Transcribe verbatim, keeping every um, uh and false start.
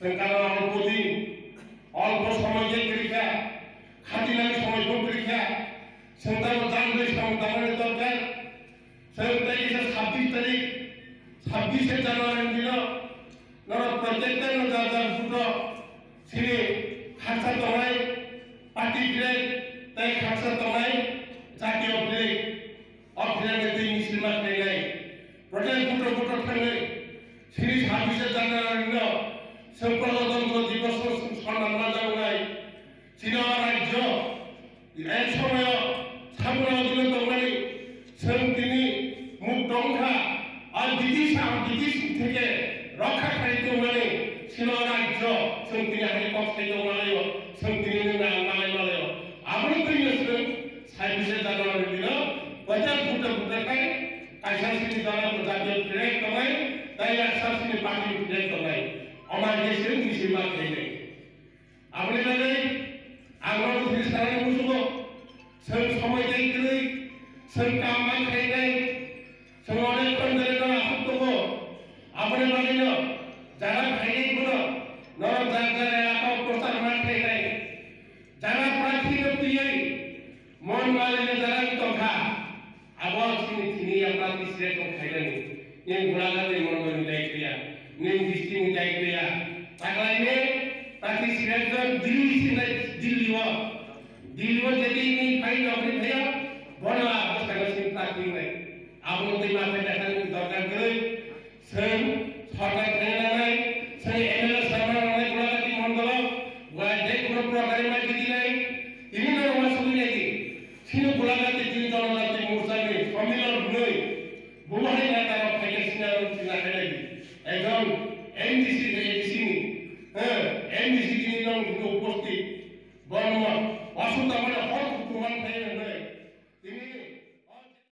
Chwng karon ang pudi, olpo somoy je kwrwi kha, khatinani somoy bo kwrwi kha, chwng tamo jang bai samung tangnani dorkar. Chwng tei kisa sabbish tarik, sabbish January ni dino, norok protekta no jar jar buto, chini khaksa tongnai, party flag, tei khaksa tongnai, jatiyo flag. O flag ni twi misil ma khainai. Protest buto buto thangwi. Chini sabbish January no chwng Pradhanmantri Diboso sonnam ma jawnai. Chini o rajyo ek somoyo sabra odhino tongmani chwng tini muk tongkha. O British, ang British theke rokha khai tongmani chini o rajyo chwng tini hai kok sai tongmani o chwng tini nang malai malai o. Aboni twi no chwng Sabbish January dino, kochak buta buta khai, kaisa sini dala jatiyo flag tongnai, tei yaksa sini party flag tongnai. Omar je chwng misil ma khainai. Aboni bagwi ang no thwi sanani musugo, chwng somoi tei kwrwi, chwng kam ma khainai, chwng onek khon dere no asuk tongo. Aboni bagwi no jara khainai bono, norok jar jar elaka o prochar ma khainai. Jara prarthi no twiwi mon malini jara wng tongkha. Abo chini thini ya prarthi select wng khainani. Nini Golaghat ni mondol ni daitya, nini district ni daitya. Taklaini prarthi select wng Delhi sinai Delhi o. Delhi o jadi ni phai nokri phaya, bono abo sana sini prarthi wngnai. Abo tei ma phai dakha ni dorkar kwrwi. Chwng sorkar khaina nangnai, chwng M L A sarma nangnai Golaghat ni mondolo, wa je kono program ma gidi nai, tini no ma sugui nai di. Sino Golaghat ni tini Jonojati Morcha ni sommilon hwnwi, bumo hai neta rok phaikhe sina rok sina khainai di. Ekjon M D C, A D C ni, eh, M D C tini nong hwnwi upasthit. Bormo, wasuk tangmani